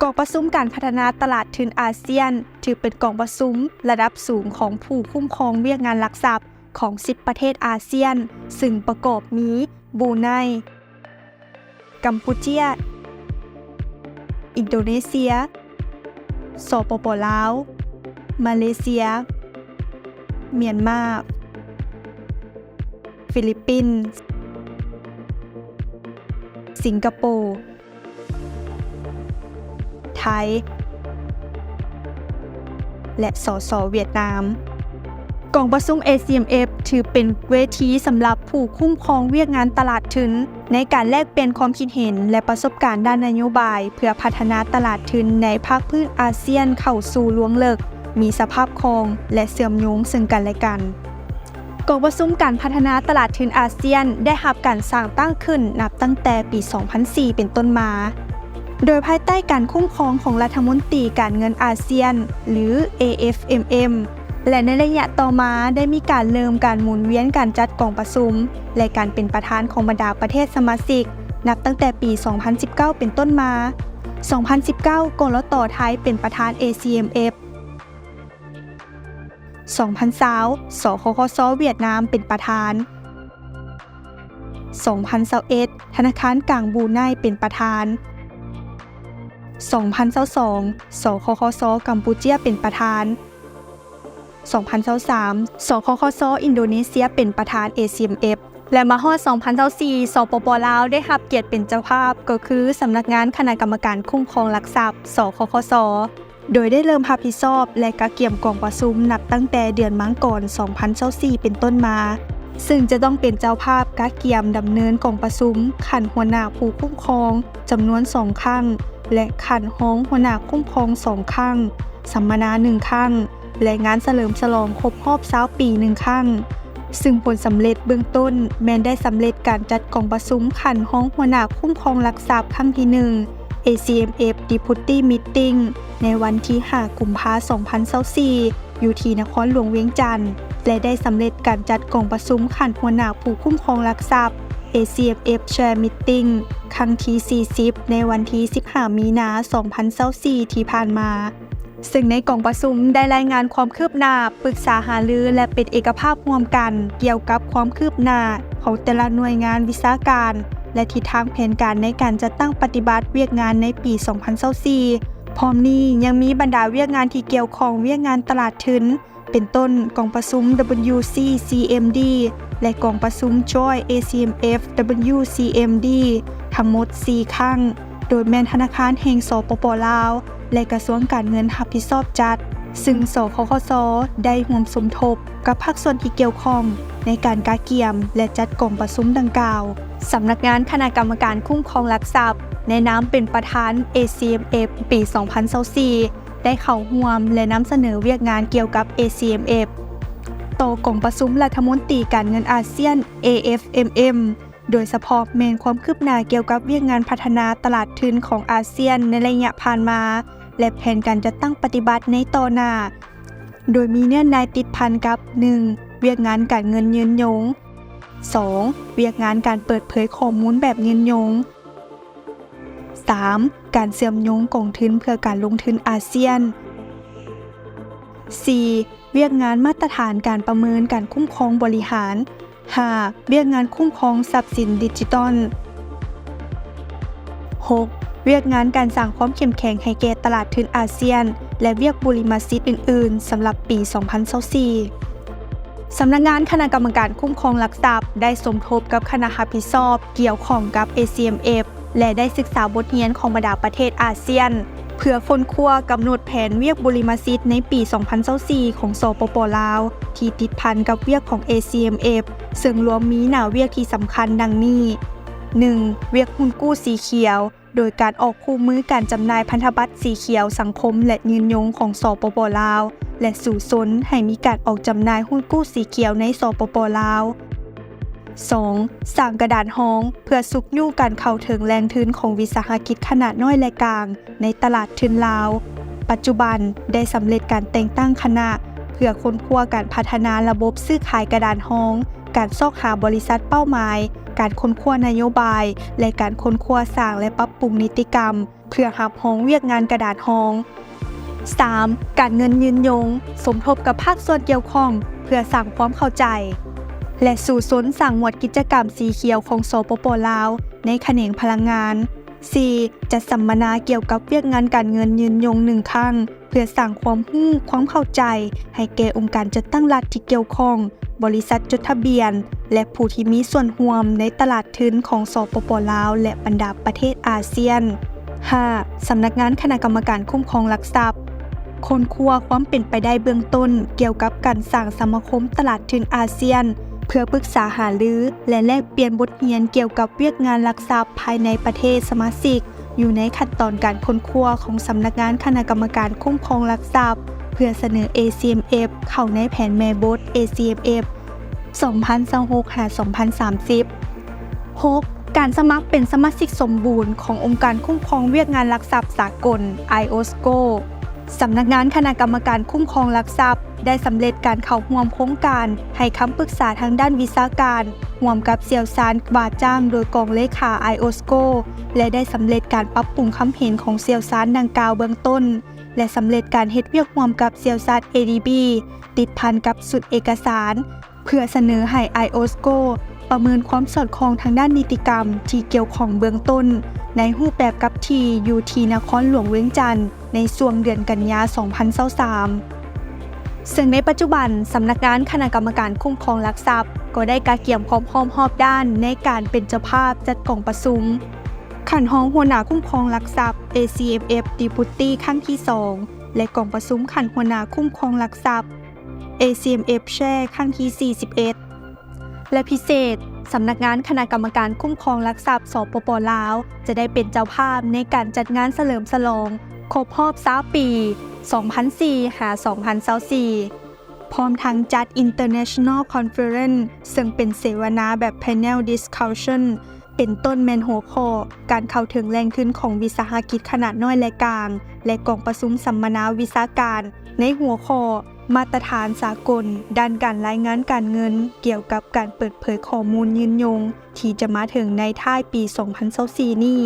ກອງປະຊຸມການພັດທະນາຕະຫຼາດທຶນອາຊຽນ ຖືເປັນກອງປະຊຸມລະດັບສູງຂອງຜູ້ຄຸ້ມຄອງວຽກງານຫຼັກຊັບຂອງສິບປະເທດອາຊຽນ, ຊຶ່ງປະກອບມີ ບຣູໄນ, ກຳປູເຈຍ, ອິນໂດເນເຊຍ, ສປປ ລາວ, ມາເລເຊຍ, ມຽນມາ, ຟີລິບປິນ, ສິງກະໂປ, ໄທ ແລະ ສສ ຫວຽດນາມ. ກອງປະຊຸມ ເອ ຊີ ເອັມ ເອັຟ ຖືເປັນເວທີສຳລັບຜູ້ຄຸ້ມຄອງວຽກງານຕະຫຼາດທຶນ ໃນການແລກປ່ຽນຄວາມຄິດເຫັນ ແລະ ປະສົບການດ້ານນະໂຍບາຍ ເພື່ອພັດທະນາຕະຫຼາດທຶນໃນພາກພື້ນອາຊຽນເຂົ້າສູ່ລວງເລິກ, ມີສະພາບຄ່ອງ ແລະ ເຊື່ອມໂຍງເຊິ່ງກັນແລະກັນ. ກອງປະຊຸມການພັດທະນາຕະຫຼາດທຶນອາຊຽນ ໄດ້ຮັບການສ້າງຕັ້ງຂຶ້ນນັບຕັ້ງແຕ່ປີສອງພັນສີ່ເປັນຕົ້ນມາ, ໂດຍພາຍໃຕ້ການຄຸ້ມຄອງຂອງລັດຖະມົນຕີການເງິນອາຊຽນ ຫຼື ເອ ເອັຟ ເອັມ ເອັມ ແລະ ໃນໄລຍະຕໍ່ມາໄດ້ມີການເລີ່ມການໝູນວຽນການຈັດກອງປະຊຸມ ແລະ ການເປັນປະທານຂອງບັນດາປະເທດສະມາຊິກ ນັບຕັ້ງແຕ່ປີສອງພັນສິບເກົ້າເປັນຕົ້ນມາ. ສອງພັນສິບເກົ້າ ກລຕ ໄທ ເປັນປະທານ ເອ ຊີ ເອັມ ເອັຟ ສອງພັນຊາວ ສຄຄສ ຫວຽດນາມເປັນປະທານ, ສອງພັນຊາວເອັດ ທະນາຄານກາງບຣູໄນເປັນປະທານ, ສອງພັນຊາວສອງ ສຄຄສ ກຳປູເຈຍເປັນປະທານ, ສອງພັນຊາວສາມ ສຄຄສ ອິນໂດເນເຊຍເປັນປະທານ ເອ ຊີ ເອັມ ເອັຟ ແລະ ມາຮອດ ສອງພັນຊາວສີ່ ສປປ ລາວ ໄດ້ຮັບກຽດເປັນເຈົ້າພາບ ກໍຄືສຳນັກງານຄະນະກຳມະການຄຸ້ມຄອງຫຼັກຊັບ ສຄຄສ ໂດຍໄດ້ເລີ່ມຮັບຜິດຊອບ ແລະ ກະກຽມກອງປະຊຸມນັບຕັ້ງແຕ່ເດືອນມັງກອນ ສອງພັນຊາວສີ່ເປັນຕົ້ນມາ, ເຊິ່ງຈະຕ້ອງເປັນເຈົ້າພາບກະກຽມດຳເນີນກອງປະຊຸມຂັ້ນຫົວໜ້າຜູ້ຄຸ້ມຄອງຈຳນວນສອງຄັ້ງ ແລະ ຂັ້ນຮອງຫົວໜ້າຄຸ້ມຄອງສອງຄັ້ງ, ສຳມະນາໜຶ່ງຄັ້ງ ແລະ ງານສະເຫຼີມສະຫຼອງຄົບຮອບຊາວປີໜຶ່ງຄັ້ງ. ຊຶ່ງຜົນສຳເລັດເບື້ອງຕົ້ນແມ່ນໄດ້ສຳເລັດການຈັດກອງປະຊຸມຂັ້ນຮອງຫົວໜ້າຄຸ້ມຄອງຫຼັກຊັບຄັ້ງທີໜຶ່ງ ເອ ຊີ ເອັມ ເອັຟ Deputy Meeting ໃນວັນທີຫ້າ ກຸມພາ ສອງພັນຊາວສີ່ ຢູ່ທີ່ນະຄອນຫຼວງວຽງຈັນ ແລະ ໄດ້ສຳເລັດການຈັດກອງປະຊຸມຂັ້ນຫົວໜ້າຜູ້ຄຸ້ມຄອງຫຼັກຊັບ ເອ ຊີ ເອັມ ເອັຟ Chair Meeting ຄັ້ງທີສີ່ສິບ ໃນວັນທີສິບຫ້າ ມີນາ ສອງພັນຊາວສີ່ ທີ່ຜ່ານມາ. ເຊິ່ງໃນກອງປະຊຸມໄດ້ລາຍງານຄວາມຄືບໜ້າ, ປຶກສາຫາລື ແລະ ເປັນເອກະພາບຮ່ວມກັນກ່ຽວກັບຄວາມຄືບໜ້າຂອງແຕ່ລະໜ່ວຍງານວິຊາການ ແລະ ທິດທາງແຜນການໃນການຈັດຕັ້ງປະຕິບັດວຽກງານໃນປີສອງພັນຊາວສີ່. ພ້ອມນີ້ຍັງມີບັນດາວຽກງານທີ່ກ່ຽວຂ້ອງວຽກງານຕະຫຼາດທຶນ ເປັນຕົ້ນກອງປະຊຸມ WCCMD ແລະ ກອງປະຊຸມ Joint ACMF WCMD ທັງໝົດສີ່ຄັ້ງ, ໂດຍແມ່ນທະນາຄານແຫ່ງ ສປປ ລາວ ແລະ ກະຊວງການເງິນຮັບຜິດຊອບຈັດ, ຊຶ່ງ ສຄຄສ ໄດ້ຮ່ວມສົມທົບກັບພາກສ່ວນທີ່ກ່ຽວຂ້ອງໃນການກະກຽມ ແລະ ຈັດກອງປະຊຸມດັ່ງກ່າວ. ສຳນັກງານຄະນະກຳມະການຄຸ້ມຄອງຫຼັກຊັບ ໃນນາມເປັນປະທານ ACMF ປີສອງພັນຊາວສີ່ ໄດ້ເຂົ້າຮ່ວມ ແລະ ນຳສະເໜີວຽກງານກ່ຽວກັບ ACMF ຕໍ່ກອງປະຊຸມລັດຖະມົນຕີການເງິນອາຊຽນ AFMM ໂດຍສະເພາະແມ່ນຄວາມຄືບໜ້າກ່ຽວກັບວຽກງານພັດທະນາຕະຫຼາດທຶນຂອງອາຊຽນໃນໄລຍະຜ່ານມາ ແລະ ແຜນການຈັດຕັ້ງປະຕິບັດໃນຕໍ່ໜ້າ, ໂດຍມີເນື້ອໃນຕິດພັນກັບ ໜຶ່ງ ວຽກງານການເງິນຍືນຍົງ, ສອງ ວຽກງານການເປີດເຜີຍຂໍ້ມູນແບບຍືນຍົງ, ສາມ ການເຊື່ອມໂຍງກອງທຶນເພື່ອການລົງທຶນອາຊຽນ, ສີ່ ວຽກງານມາດຕະຖານການປະເມີນການຄຸ້ມຄອງບໍລິຫານ, ຫ້າ ວຽກງານຄຸ້ມຄອງຊັບສິນດິຈິຕອນ, ຫົກ ວຽກງານການສ້າງຄວາມເຂັ້ມແຂງໃຫ້ແກ່ຕະຫຼາດທຶນອາຊຽນ ແລະ ວຽກບຸລິມະສິດອື່ນໆ ສຳລັບປີສອງພັນຊາວສີ່. ສຳນັກງານຄະນະກຳມະການຄຸ້ມຄອງຫຼັກຊັບ ໄດ້ສົມທົບກັບຄະນະຮັບຜິດຊອບກ່ຽວຂ້ອງກັບ ACMF ແລະ ໄດ້ສຶກສາບົດຮຽນຂອງບັນດາປະເທດອາຊຽນ ເພື່ອຄົ້ນຄວ້າກຳນົດແຜນວຽກບຸລິມະສິດໃນປີສອງພັນຊາວສີ່ ຂອງ ສປປ ລາວ ທີ່ຕິດພັນກັບວຽກຂອງ ACMF ເຊິ່ງລວມມີໜ້າວຽກທີ່ສຳຄັນດັ່ງນີ້, ໜຶ່ງ ວຽກຮຸ້ນກູ້ສີຂຽວ ໂດຍການອອກຄູ່ມືການຈຳໜ່າຍພັນທະບັດສີຂຽວສັງຄົມ ແລະ ຍືນຍົງຂອງ ສປປ ລາວ ແລະ ສູ້ຊົນໃຫ້ມີການອອກຈຳໜ່າຍຮຸ້ນກູ້ສີຂຽວໃນ ສປປ ລາວ. ສອງ ສ້າງກະດານຮອງເພື່ອຊຸກຍູ້ການເຂົ້າເຖິງແຫຼ່ງທຶນຂອງວິສາຫະກິດຂະໜາດນ້ອຍ ແລະ ກາງໃນຕະຫຼາດທຶນລາວ. ປັດຈຸບັນໄດ້ສຳເລັດການແຕ່ງຕັ້ງຄະນະເພື່ອຄົ້ນຄວ້າການພັດທະນາລະບົບຊື້ຂາຍກະດານຮອງ ການຊອກຫາບໍລິສັດເປົ້າໝາຍ, ການຄົ້ນຄວ້ານະໂຍບາຍ ແລະ ການຄົ້ນຄວ້າສ້າງ ແລະ ປັບປຸງນິຕິກຳ ເພື່ອຮັບຮອງວຽກງານກະດານຮອງ. ສາມ ການເງິນຍືນຍົງ, ສົມທົບກັບພາກສ່ວນກ່ຽວຂ້ອງເພື່ອສ້າງຄວາມເຂົ້າໃຈ ແລະ ສູ້ຊົນສ້າງໝວດກິດຈະກຳສີຂຽວຂອງ ສປປ ລາວ ໃນຂະແໜງພະລັງງານ. ສີ່ ຈັດສຳມະນາກ່ຽວກັບວຽກງານການເງິນຍືນຍົງໜຶ່ງຄັ້ງ ເພື່ອສ້າງຄວາມຮູ້ຄວາມເຂົ້າໃຈໃຫ້ແກ່ອົງການຈັດຕັ້ງລັດທີ່ກ່ຽວຂ້ອງ, ບໍລິສັດຈົດທະບຽນ ແລະ ຜູ້ທີ່ມີສ່ວນຮ່ວມໃນຕະຫຼາດທຶນຂອງ ສປປ ລາວ ແລະ ບັນດາປະເທດອາຊຽນ. ຫ້າ ສຳນັກງານຄະນະກຳມະການຄຸ້ມຄອງຫຼັກຊັບ ຄົ້ນຄວ້າຄວາມເປັນໄປໄດ້ເບື້ອງຕົ້ນກ່ຽວກັບການສ້າງສະມາຄົມຕະຫຼາດທຶນອາຊຽນ ເພື່ອປຶກສາຫາລື ແລະ ແລກປ່ຽນບົດຮຽນກ່ຽວກັບວຽກງານຫຼັກຊັບພາຍໃນປະເທດສະມາຊິກ ຢູ່ໃນຂັ້ນຕອນການຄົ້ນຄວ້າຂອງສຳນັກງານຄະນະກຳມະການຄຸ້ມຄອງຫຼັກຊັບ ເພື່ອສະເໜີ ເອ ຊີ ເອັມ ເອັຟ ເຂົ້າໃນແຜນແມ່ບົດ ເອ ຊີ ເອັມ ເອັຟ ສອງພັນຊາວຫົກ ຫາ ສອງພັນສາມສິບ. ຫົກ ການສະໝັກເປັນສະມາຊິກສົມບູນຂອງອົງການຄຸ້ມຄອງວຽກງານຫຼັກຊັບສາກົນ ໄອໂອສໂກ. ສຳນັກງານຄະນະກຳມະການຄຸ້ມຄອງຫຼັກຊັບ ໄດ້ສຳເລັດການເຂົ້າຮ່ວມໂຄງການໃຫ້ຄຳປຶກສາທາງດ້ານວິຊາການ ຮ່ວມກັບຊ່ຽວຊານວ່າຈ້າງໂດຍກອງເລຂາ ໄອໂອສໂກ ແລະ ໄດ້ສຳເລັດການປັບປຸງຄຳເຫັນຂອງຊ່ຽວຊານດັ່ງກ່າວເບື້ອງຕົ້ນ ແລະ ສຳເລັດການເຮັດວຽກຮ່ວມກັບຊ່ຽວຊານ ເອ ດີ ບີ ຕິດພັນກັບຊຸດເອກະສານ ເພື່ອສະເໜີໃຫ້ ໄອໂອສໂກ ປະເມີນຄວາມສອດຄ່ອງທາງດ້ານນິຕິກຳທີ່ກ່ຽວຂ້ອງເບື້ອງຕົ້ນ ໃນຮູບແບບກັບທີ່ຢູ່ທີ່ນະຄອນຫຼວງວຽງຈັນ ໃນຊ່ວງເດືອນກັນຍາ ສອງພັນຊາວສາມ. ເຊິ່ງໃນປັດຈຸບັນ ສຳນັກງານຄະນະກຳມະການຄຸ້ມຄອງຫຼັກຊັບ ກໍໄດ້ກະກຽມຄວາມພ້ອມຮອບດ້ານໃນການເປັນເຈົ້າພາບຈັດກອງປະຊຸມຂັ້ນຮອງຫົວໜ້າຄຸ້ມຄອງຫຼັກຊັບ ເອ ຊີ ເອັມ ເອັຟ ດີພຸດຕີ້ ຄັ້ງທີສອງ ແລະ ກອງປະຊຸມຂັ້ນຫົວໜ້າຄຸ້ມຄອງຫຼັກຊັບ ເອ ຊີ ເອັມ ເອັຟ ແຊ ຄັ້ງທີສີ່ສິບເອັດ. ແລະ ພິເສດ, ສຳນັກງານຄະນະກຳມະການຄຸ້ມຄອງຫຼັກຊັບ ສປປ ລາວ ຈະໄດ້ເປັນເຈົ້າພາບໃນການຈັດງານສະເຫຼີມສະຫຼອງຄົບຮອບຊາວປີ ສອງພັນສີ່ ຫາ ສອງພັນຊາວສີ່ ພ້ອມທັງຈັດ International Conference ເຊິ່ງເປັນເສວະນາແບບ Panel Discussion ເປັນຕົ້ນແມ່ນຫົວຂໍ້ ການເຂົ້າເຖິງແຫຼ່ງທຶນຂອງວິສາຫະກິດຂະໜາດນ້ອຍ ແລະ ກາງ ແລະ ກອງປະຊຸມສຳມະນາວິຊາການ ໃນຫົວຂໍ້ ມາດຕະຖານສາກົນດ້ານການລາຍງານການເງິນ ກ່ຽວກັບການເປີດເຜີຍຂໍ້ມູນຍືນຍົງ ທີ່ຈະມາເຖິງໃນທ້າຍປີສອງພັນຊາວສີ່ນີ້.